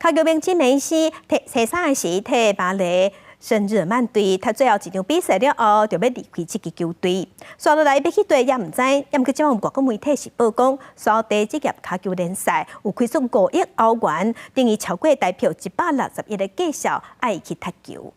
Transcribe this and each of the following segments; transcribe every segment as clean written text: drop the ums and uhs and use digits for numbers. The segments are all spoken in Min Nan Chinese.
跤球明星梅西替初三時替巴黎聖日耳曼隊踢最後一場比賽了後，就欲離開這支球隊。紲落來欲去佗也毋知，毋過這擺外國媒體是報講，沙地職業跤球聯賽有開出5億歐元，等於超過台票160億的價數，愛伊去踢球。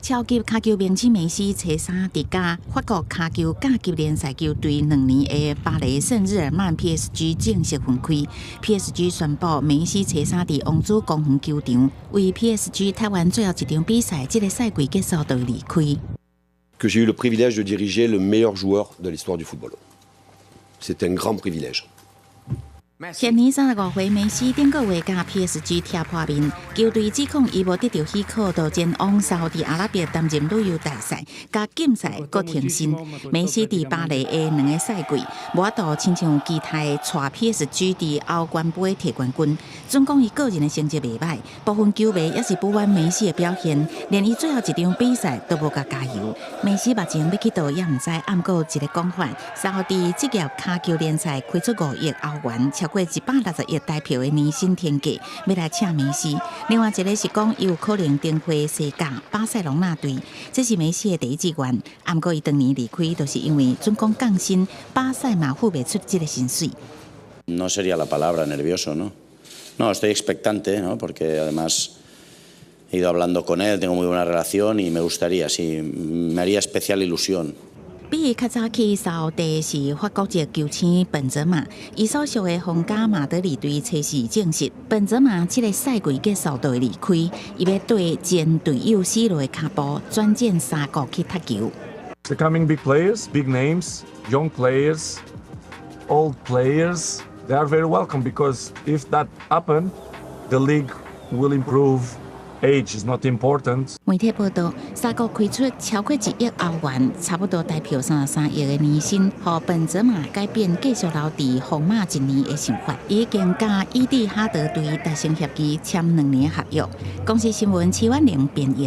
超級跤球明星梅西初三佇佮法國跤球甲級聯賽球隊兩年的巴黎聖日耳曼 PSG 正式分開。PSG 宣布梅西初三佇王子公園球場為 PSG 踢完最後一場比賽，這个賽季結束就離開。 Que j'ai eu le privilège de diriger le meilleur joueur de l'histoire du football. C'est un grand privilège. 現年35歲，梅西頂個月佮 PSG 踢破面，球隊指控伊無得著許可，就前往沙特阿拉伯擔任旅遊大使，共禁賽閣停薪。梅西佇巴黎的兩个賽季，無法度親像其他的帶 PSG 佇歐冠杯提冠軍。準講伊個人的成績袂䆀，部分球迷也是不滿梅西的表現，連伊最後一場比賽都無共加油。梅西目前欲去佗也毋知，毋過有一个講法，沙特職業跤球聯賽開出五億歐元，超過160億台票的年薪天價，欲來請梅西。另外一个是講，伊有可能轉會西甲巴塞隆納隊，這是梅西的第一志願。毋過伊當年離開，就是因為準講降薪，巴塞嘛付袂出這个薪水。 No sería la palabra nervioso, ¿no? No, estoy expectante, ¿no? Porque además he ido hablando con él, tengo muy buena relación y me gustaría, sí, me haría especial ilusión. 比伊較早去沙地是法國籍球星本澤馬，伊所屬的皇家馬德里隊初四證實，本澤馬這个賽季結束就會離開，伊欲綴前隊友 C 羅的跤步，轉戰沙國去踢球。 The coming big players, big names, young players, old players, they are very welcome because if that happen, the league will improve. Age is not important. 媒體報道，沙國開出超過1億歐元，差不多台票33億的年薪，予本澤馬改變繼續留佇皇馬一年的想法。已經佮伊蒂哈德隊達成協議，簽2年合約。公視新聞徐婉玲編譯。